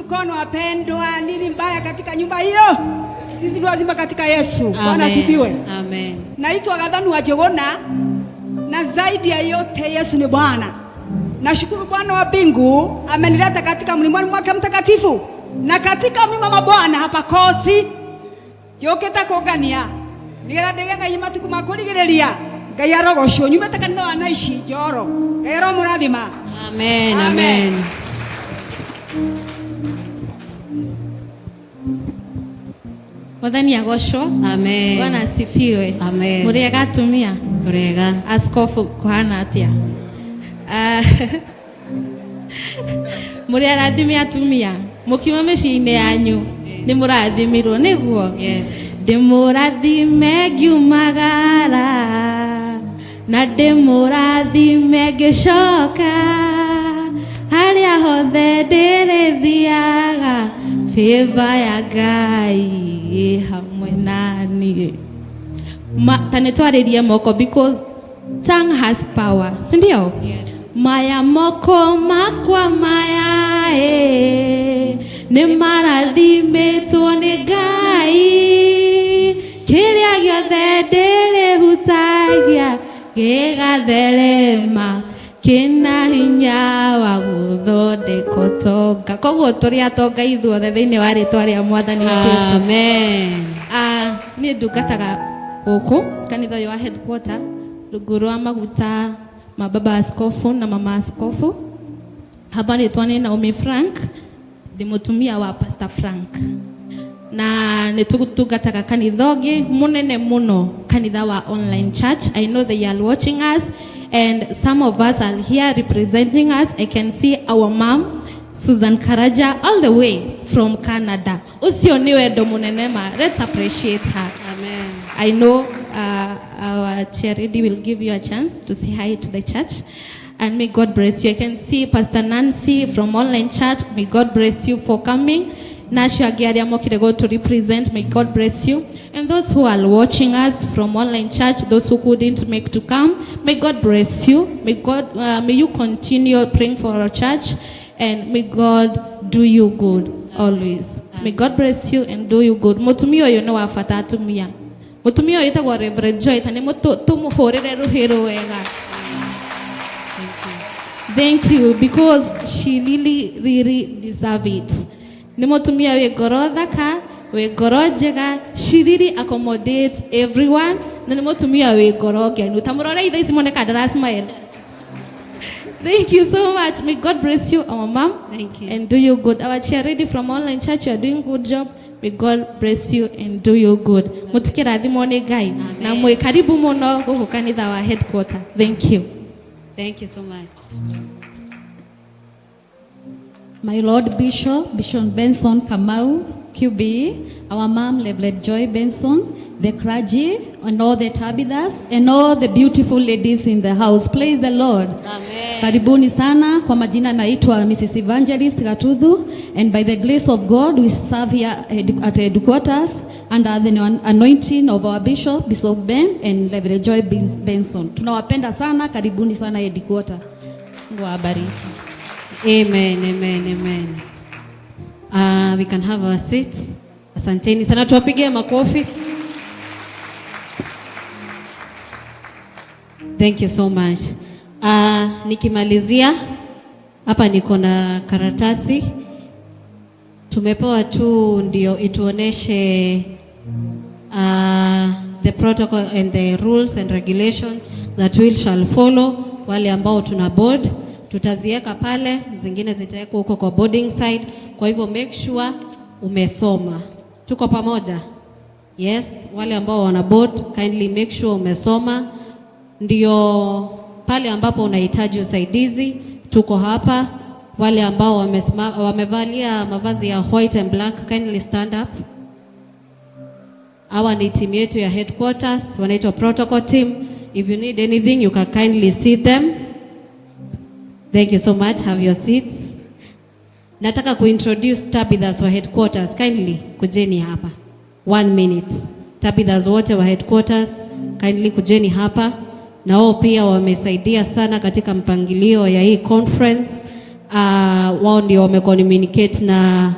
Mkono wapendwa, nini mbaya katika nyumba hiyo? Sisi ni wazima katika Yesu. Bwana Amen. asifiwe. Amen. Naitwa Gathanu wa Jogona, na zaidi ya yote Yesu ni Bwana. Nashukuru Bwana wa mbingu amenileta katika mlimani mwake mtakatifu, na katika mlima wa Bwana hapakosi njũkĩte kũngania nĩgetha ndĩge Ngai matukũ ma kũrigĩrĩria. Ngai arogocwo. Nyumĩte kanitha wa Naici Njoro. Ngai aromũrathima. Amen. Amen. Amen. Mwathani agocwo. Amen. Bwana asifiwe. Amen. Mũrĩega atumia? Urega. Askofu kũhana atĩa? Ah, mũrĩ arathime atumia, mũkiuma mĩciĩ-inĩ yanyu nĩ mũrathimirwo nĩguo? Yes. Ndĩmũrathime ngiumagara na ndĩmũrathime ngĩcoka, harĩa hothe ndĩrĩthiaga favor ya Ngai ĩ hamwe naniĩ. Ta nĩ twarĩrie moko, because tongue has power, si ndio? Yes. Maya moko makwa maya ĩ nĩ marathimĩtwo nĩ Ngai, kĩrĩa gĩothe ndĩrĩhutagia gĩgatherema, kĩna hinya wa gũthondeka ũtonga. Koguo tũrĩ atonga ithuothe thĩinĩ wa rĩtwa rĩa Mwathani Jesu. Amen. Ah, niĩ ndungataga gũkũ kanitha ũyũ wa headquarter rungu rwa maguta ma baba askofu na mama askofu. Hapa rĩtwa nĩ Naomi Frank, ndĩ mũtumia wa Pastor Frank, na nĩ tũtungataga kanitha ũngĩ mũnene mũno, kanitha wa online church. I know they are watching us and some of us are here representing us. I can see our mom Susan Karaja all the way from Canada. Ũcio nĩ wendo mũnene ma. Let's appreciate her. Amen. I know our chair lady will give you a chance to say hi to the church. And may God bless you. I can see Pastor Nancy from online church. May God bless you for coming. Nacio angĩ arĩa mokire go to represent, may God bless you. And those who are watching us from online church, those who couldn't make to come, may God bless you. May you continue praying for our church, and may God do you good always. May God bless you and do you good. Mũtumia ũyũ nĩ wa bata atumia. Mũtumia ũyũ wĩtagwo Reverend Joy, ta nĩ tũmũhũrĩre rũhĩ wega. Thank you, because she really really deserve it. Nĩ mũtumia wĩ ngoro thaka, wĩ ngoro njega. She really accommodates everyone, na nĩ mũtumia wĩ ngoro ngenu. Ta mũrore itha ici muone kana ndara smile. Thank you so much. May God bless you, our mom. Thank you. And do you good. Our chair lady from online church, you are doing good job. May God bless you and do you good. Mũtikĩrathimwo nĩ Ngai. Na mwĩ karibu mũno gũkũ kanitha wa headquarter. Thank you. Thank you so much. My Lord Bishop, Bishop Benson Kamau, QB, our mom, Reverend Joy Benson, the clergy, and all the Tabithas, and all the beautiful ladies in the house. Praise the Lord. Amen. Karibuni sana. Kwa majina naitwa Mrs. Evangelist Gatuthu, and by the grace of God we serve here at headquarters under the anointing of our Bishop, Bishop Ben and Reverend Joy Benson. Tunawapenda sana, karibuni sana headquarter. Mungu awabariki. Amen, amen, amen. We can have our seats. Asanteni sana, tuwapigie makofi. Thank you so much. Nikimalizia hapa niko na karatasi tumepewa tu ndio ituoneshe the protocol and the rules and regulation that we shall follow. Wale ambao tuna board tutaziweka pale, zingine zitawekwa huko kwa boarding side. Kwa hivyo make sure umesoma. Tuko pamoja? Yes, wale ambao wana board, kindly make sure umesoma, ndio pale ambapo unahitaji usaidizi tuko hapa. Wale ambao wamevalia mavazi ya white and black, kindly stand up. Hawa ni timu yetu ya headquarters, wanaitwa protocol team. If you need anything, you can kindly see them. Thank you so much. Have your seats. Nataka kuintroduce Tabithas wa headquarters. Kindly kujeni hapa. 1 minute. Tabithas wote wa headquarters, kindly kujeni hapa. Na wao pia wamesaidia sana katika mpangilio ya hii conference. Wao ndio wamecommunicate na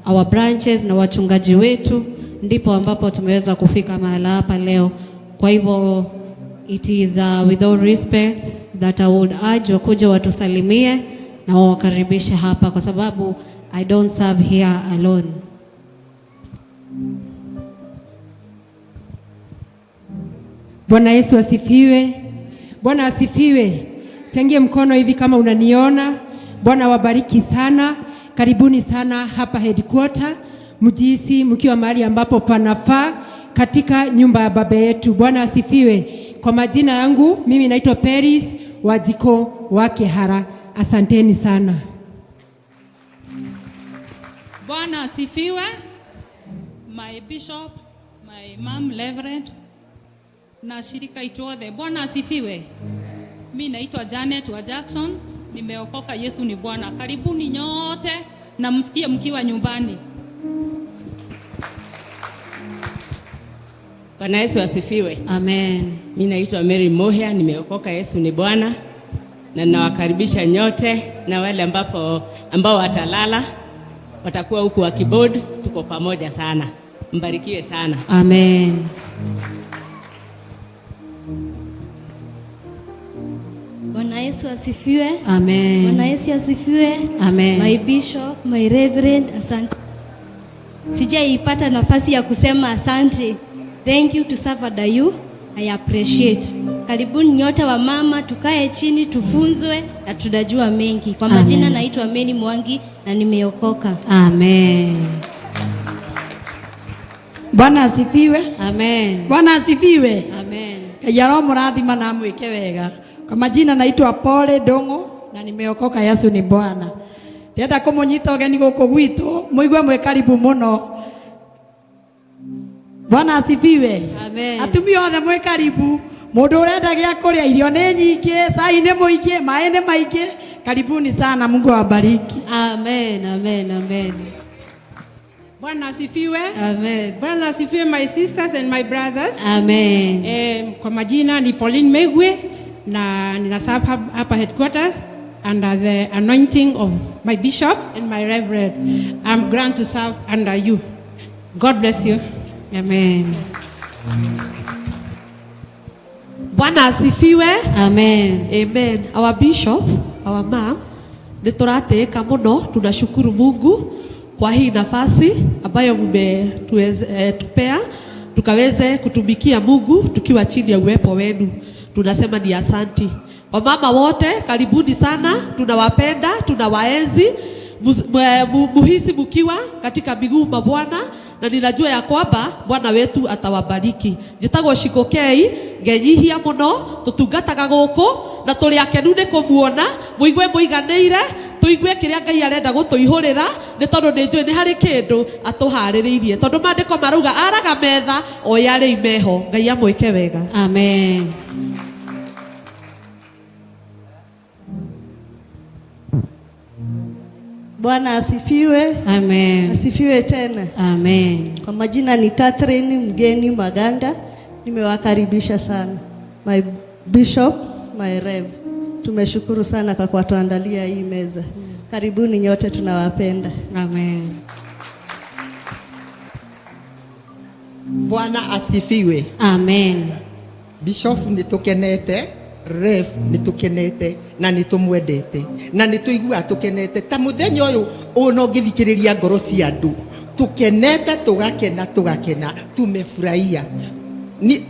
our branches na wachungaji wetu, ndipo ambapo tumeweza kufika mahala hapa leo. Kwa hivyo it is with all respect that I would urge wakuja watusalimie na wawakaribishe hapa, kwa sababu I don't serve here alone. Bwana Yesu asifiwe. Bwana asifiwe. Changie mkono hivi kama unaniona. Bwana wabariki sana. Karibuni sana hapa headquarter. Mjihisi mkiwa mahali ambapo panafaa katika nyumba ya baba yetu. Bwana asifiwe. Kwa majina yangu mimi naitwa Peris Wajiko wa Kehara. Asanteni sana. Bwana asifiwe. My bishop, my mom reverend na shirika itothe. Bwana asifiwe. Mi naitwa Janet wa Jackson, nimeokoka. Yesu ni Bwana. Karibuni nyote na msikie mkiwa nyumbani. Bwana Yesu asifiwe. Amen. Mimi naitwa Mary Mohia, nimeokoka. Yesu ni Bwana, na ninawakaribisha nyote na wale ambao watalala watakuwa huku wakiboard, tuko pamoja sana. Mbarikiwe sana. Amen. Bwana Yesu asifiwe. Amen. Bwana Yesu asifiwe. Amen. My bishop, my reverend, asante. Sijaipata nafasi ya kusema asante. Thank you to serve under you. I appreciate. Karibuni nyote wa mama, tukae chini tufunzwe na tunajua mengi. Kwa majina Amen. naitwa Mary Mwangi na nimeokoka. Amen. Bwana asifiwe. Amen. Bwana asifiwe. Amen. Ngai aromũrathima na amwĩke wega. Kwa majina naitwa Pole Ndung'u na nimeokoka. Yesu ni Bwana. Ndĩrenda kũmũnyita ũgeni gũkũ gwitũ, mũigue mwĩ karibu mũno. Bwana asifiwe. Amen. Atumia othe mwĩ karibu. Mũndũ ũrenda gĩa kũrĩa, irio nĩ nyingĩ, cai nĩ mũingĩ, maĩ nĩ maingĩ. Karibuni sana, Mungu awabariki. Amen. Amen. Amen. Bwana asifiwe. Amen. Bwana asifiwe, my sisters and my brothers. Amen. Kwa majina ni Pauline Megwe na nina serve hapa headquarters under the anointing of my bishop and my reverend. I'm glad to serve under you. God bless you. Amen. Bwana asifiwe. Amen. Amen. Our bishop, our mom, nĩ tũratĩĩka mũno. Tunashukuru Mungu kwa hii nafasi ambayo mmetupea tukaweze kutumikia Mungu tukiwa chini ya uwepo wenu. Tunasema ni asanti. Wamama wote karibuni sana, tunawapenda, tunawaenzi. Muhisi mukiwa katika miguu mwa Bwana na ninajua ya kwamba Bwana wetu atawabariki. Njĩtagwo Shikokei, ngenyihia mũno, tũtungataga gũkũ na tũrĩ akenu nĩ kũmuona, mũigue mũiganĩire, tũigue kĩrĩa Ngai arenda gũtũihũrĩra, nĩ tondũ nĩ njũĩ nĩ harĩ kĩndũ atũharĩrĩirie, tondũ maandĩko marauga araga metha o yarĩ meho. Ngai amwĩke wega. Amen. Bwana asifiwe. Amen. Asifiwe tena. Amen. Kwa majina ni Catherine Mgeni Maganda. Nimewakaribisha sana. My bishop, my rev. Tumeshukuru sana kwa kutuandalia hii meza. Karibuni nyote, tunawapenda. Amen. Bwana asifiwe. Amen. Bishop nĩ tũkenete, Rev nĩ tũkenete na nĩ tũmwendete na nĩ tũiguaga tũkenete ta mũthenya ũyũ ũna ũngĩthikĩrĩria ngoro cia andũ, tũkenete, tũgakena, tũgakena, tumefurahia.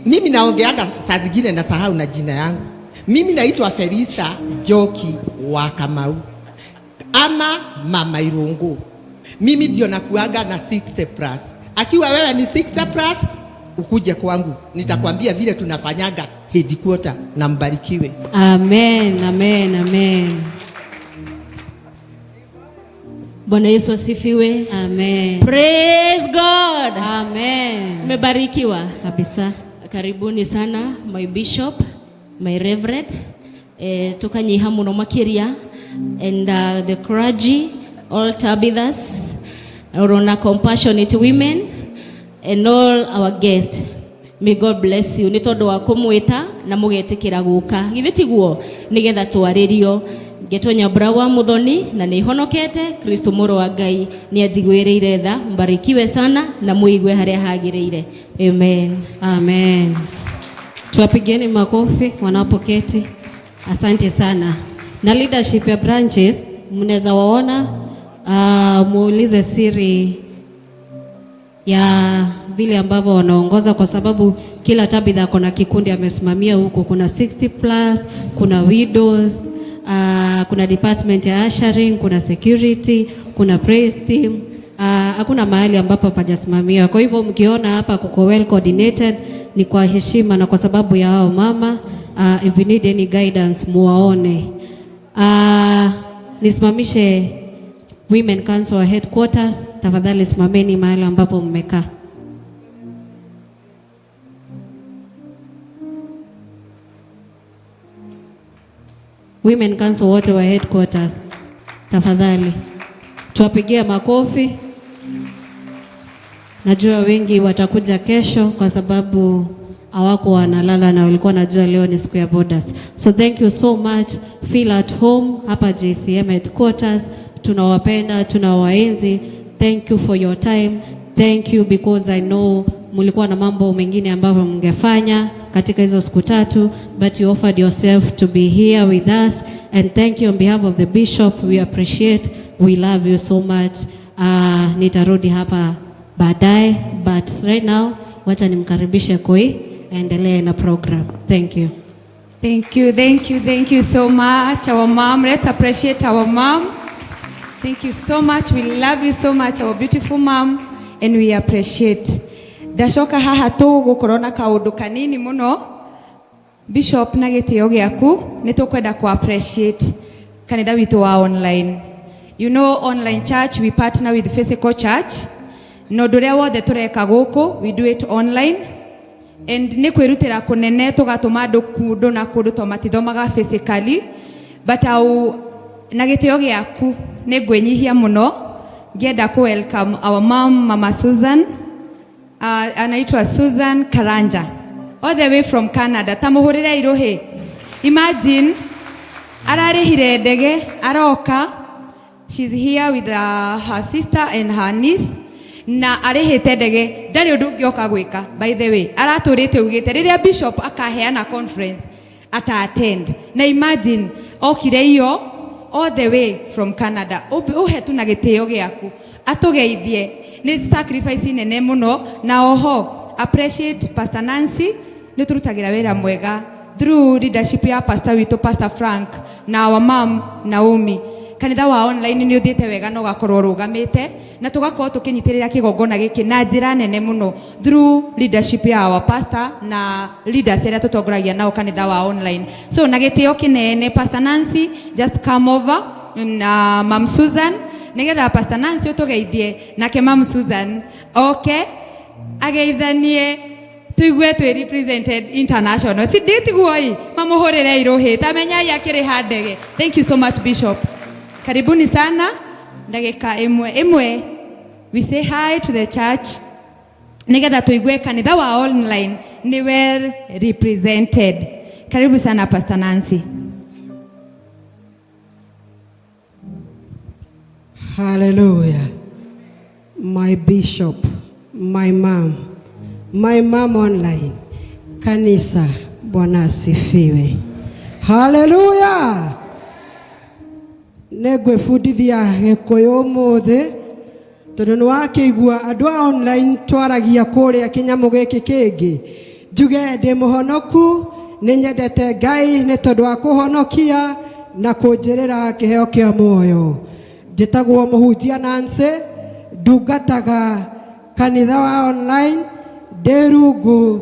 Mimi naongeaga saa zingine na sahau na jina yangu. Mimi naitwa Felista Njoki wa Kamau ama Mama Irungu. Mimi ndio nakuaga na 60 plus. Akiwa wewe ni 60 plus, ukuje kwangu, nitakwambia vile tunafanyaga headquarter, na mbarikiwe. Amen, amen, amen. Bwana Yesu asifiwe. Amen. Praise God. Amen. Umebarikiwa kabisa. Karibuni sana my bishop, my reverend. Tukanyiha muno makiria and the clergy, all Tabithas, Rona compassionate women and all our guests. May God bless you. Nĩ tondũ wa kũmwĩta na mũgetĩkĩra gũka. Githĩ tiguo? Nĩgetha twarĩrio. Ngetwo Nyambura wa Muthoni na nĩ honokete. Kristo mũrũ wa Ngai nĩ anjiguĩrĩire tha. Mbarikiwe sana na muigue harĩa hagĩrĩire. Amen. Amen. Tuwapigeni makofi wanapoketi. Asante sana. Na leadership ya branches mnaweza waona, muulize siri ya vile ambavyo wanaongoza, kwa sababu kila Tabitha kuna kikundi amesimamia huko. Kuna 60 plus, kuna widows, kuna department ya ushering, kuna security, kuna praise team. Hakuna mahali ambapo hapajasimamiwa. Kwa hivyo mkiona hapa kuko well coordinated ni kwa heshima na kwa sababu ya hao mama. If you need any guidance muwaone. Nisimamishe Women Council headquarters, tafadhali simameni mahali ambapo mmekaa. Women Council wote wa headquarters, tafadhali tuwapigie makofi. Najua wengi watakuja kesho kwa sababu hawako wanalala na walikuwa najua leo ni siku ya boarders. So thank you so much. Feel at home hapa JCM headquarters. Tunawapenda, tunawaenzi. Thank you for your time. Thank you because I know mlikuwa na mambo mengine ambavyo mngefanya katika hizo siku tatu, but you offered yourself to be here with us, and thank you on behalf of the bishop. We appreciate, we love you so much. Nitarudi hapa baadaye, but right now wacha nimkaribishe Koi aendelee na program. Thank you. Thank you, thank you, thank you so much, our mom. Let's appreciate our mom. Thank you so much. We love you so much, our beautiful mom, and we appreciate. Ndacoka haha tũgũkorwo na kaũndũ kanini mũno. Bishop, na gĩtĩo gĩaku nĩ tũkwenda ku appreciate kanitha witũ wa online. You know, online church, we partner with physical church, na ũndũ ũrĩa wothe tũreka gũkũ, we do it online, and nĩ kwĩrutĩra kũnene tũgatũma andũ kũndũ na kũndũ to matithomaga physically, but au na gĩtĩo gĩaku nĩ ngwĩnyihia mũno ngĩenda ku welcome our mom, Mama Susan, anaitwa Susan Karanja, all the way from Canada. Ta mũhũrĩre irũhĩ. Imagine, ararĩhire ndege aroka. She's here with her sister and her niece, na arĩhĩte ndege, ndarĩ ũndũ ũngĩoka gwĩka. By the way, aratũrĩte ugĩte rĩrĩa bishop akaheana conference ata attend, na imagine okire iyo all the way from Canada. Ũhe tu na gĩtĩo gĩaku atũgeithie, nĩ sacrifice nene mũno. Na oho appreciate Pastor Nancy, nĩ tũrutagĩra wĩra mwega through leadership ya pastor witũ, Pastor Frank, na our mom Naomi. Kanitha wa online nĩ ũthiĩte wega na ũgakorwo ũrũgamĩte na tũgakorwo tũkĩnyitĩrĩra kĩgongona gĩkĩ na njĩra nene mũno through leadership ya our pastor na leaders arĩa tũtongoragia nao kanitha wa online. So na gĩtĩo kĩnene, Pastor Nancy, just come over na Mam Susan, nĩgetha Pastor Nancy ũtũgeithie, nake Mam Susan oke ageithanie, tuigue twĩ represented international. Si tiguo ĩ mamũhũrĩre irũhĩ tamenyai akĩrĩha ndege. Thank you so much, Bishop. Karibuni sana. Ndagĩka ĩmwe ĩmwe we say hi to the church, nĩgetha tuigue kanitha wa online ni well represented. Karibu sana, Pastor Nancy. Hallelujah. My bishop, my mom online. Kanisa, Bwana asifiwe. Hallelujah. Nĩngwĩbundithia Gĩkũyũ ũmũthĩ tondũ nĩ wakĩigua andũ a online twaragia kũrĩa kĩnyamũ gĩkĩ kĩngĩ. Njuge ndĩ mũhonoku, nĩ nyendete Ngai nĩ tondũ wa kũhonokia na kũnjĩrĩra kĩheo kĩa muoyo. Njĩtagwo mũhunjia Nancy, ndungataga kanitha wa online ndĩ rungu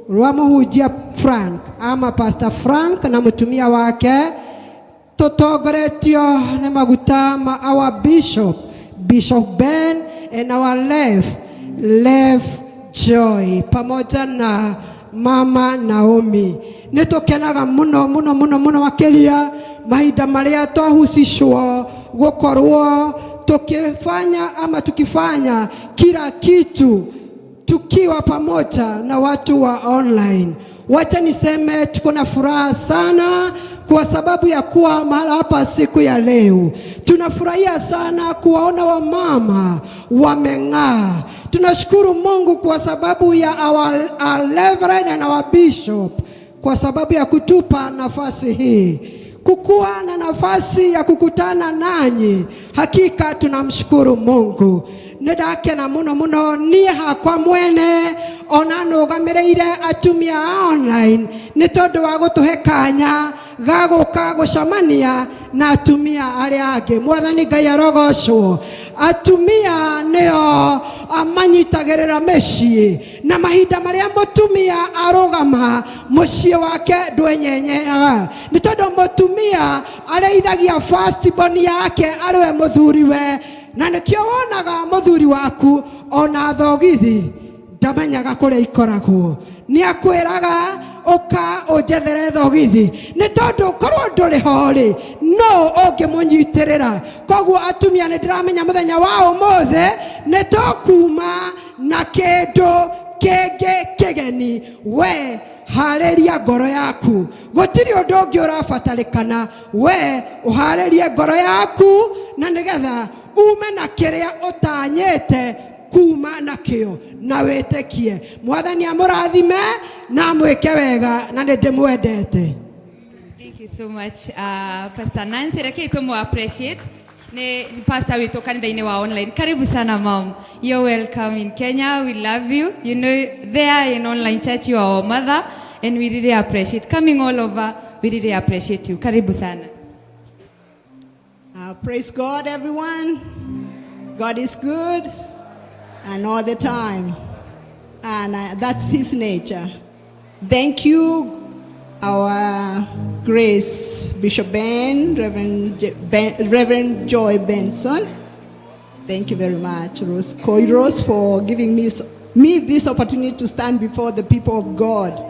rwa mũhunjia Frank ama Pastor Frank na mũtumia wake, tũtongoretio nĩ maguta ma our bishop, Bishop Ben, and our Rev Joy, pamoja na Mama Naomi. Nĩ tũkenaga mũno mũno mũno mũno makĩria mahinda marĩa twahusishwo gũkorwo tukifanya ama tukifanya kila kitu tukiwa pamoja na watu wa online. Wacha niseme tuko na furaha sana kwa sababu ya kuwa mahala hapa siku ya leo. Tunafurahia sana kuwaona wamama wameng'aa. Tunashukuru Mungu kwa sababu ya our reverend and our bishop, kwa sababu ya kutupa nafasi hii kukuwa na nafasi ya kukutana nanyi. Hakika tunamshukuru Mungu. Nĩ ndakena mũno mũno niĩ hakwa mwene ona nũgamĩrĩire atumia a online nĩ tondũ wa gũtũhe kanya ga gũka gũcemania na atumia arĩa angĩ. Mwathani Ngai arogocwo. Atumia nĩo manyitagĩrĩra mĩciĩ, na mahinda marĩa mũtumia arũgama, mũciĩ wake ndwenyenyeaga, nĩ tondũ mũtumia arĩithagia first born yake arĩwe mũthuriwe, na nĩkĩo wonaga mũthuri waku ona thogithi ndamenyaga kũrĩa ikoragwo. Nĩ akwĩraga, "Ũka ũnjethere thogithi," nĩ tondũ korwo ndũrĩ ho rĩ, no ũngĩmũnyitĩrĩra. Koguo atumia, nĩ ndĩramenya mũthenya wa ũmũthĩ nĩ tũkuma na kĩndũ kĩngĩ kĩgeni. We harĩria ngoro yaku, gũtirĩ ũndũ ũngĩ ũrabatarĩkana. We ũharĩrie ngoro yaku na nĩgetha ume na kĩrĩa ũtanyĩte kuma nakĩo na wĩtĩkie. Mwathani amũrathime na amwĩke wega, na nĩ ndĩmwendete. Thank you so much, Pastor Nancy. Reke tumu appreciate. Ni pastor wetu kanitha-inĩ wa online. Karibu sana, mom. You're welcome in Kenya. We love you. You know, there in online church you are our mother and we really appreciate coming all over. We really appreciate you. Karibu sana. Praise God, everyone. God is good and all the time. And that's his nature. Thank you, our Grace Bishop Ben, Reverend, Reverend Joy Benson. Thank you very much, Rose Koiros, for giving me this opportunity to stand before the people of God.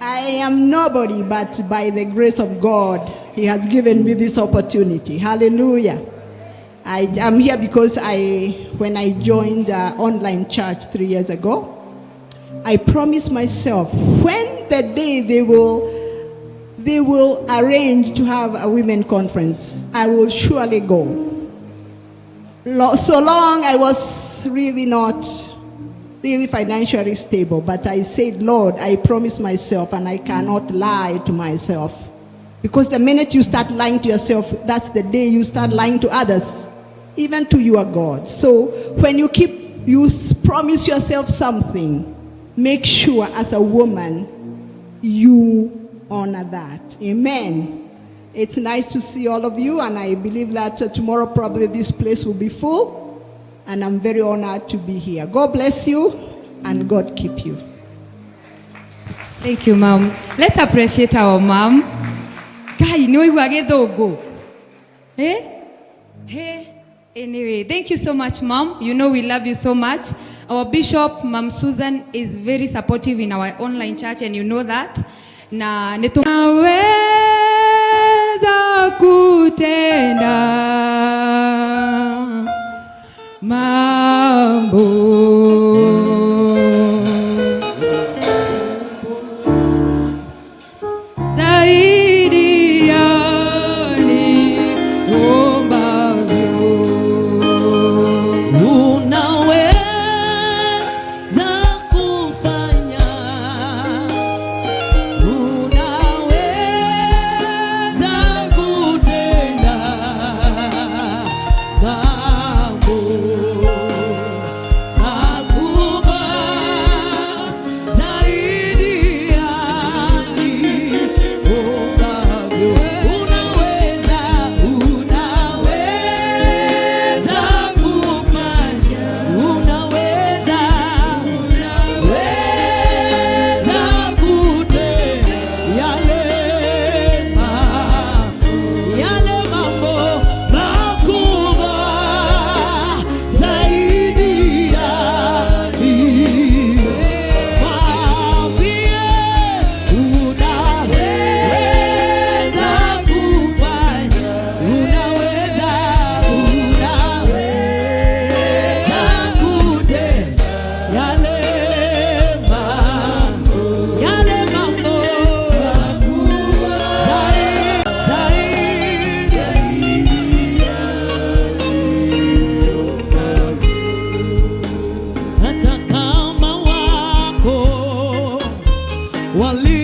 I am nobody, but by the grace of God, He has given me this opportunity. Hallelujah. I am here because when I joined online church 3 years ago, I promised myself when the day they will arrange to have a women conference, I will surely go. So long I was really not really financially stable, but I said, "Lord, I promise myself, and I cannot lie to myself." Because the minute you start lying to yourself, that's the day you start lying to others, even to your God. So when you promise yourself something, make sure as a woman you honor that. Amen. It's nice to see all of you, and I believe that tomorrow probably this place will be full. And I'm very honored to be here. God bless you, and God keep you. Thank you, mom. Let's appreciate our mom. Kai, nĩ waigua gĩthũngũ? Eh? Hey. Anyway, thank you so much, mom. You know we love you so much. Our bishop, Mom Susan, is very supportive in our online church, and you know that. Na nĩ tunaweza kutenda mambo zaidi ya niombavyo. Unaweza kufanya, unaweza kutenda. Wali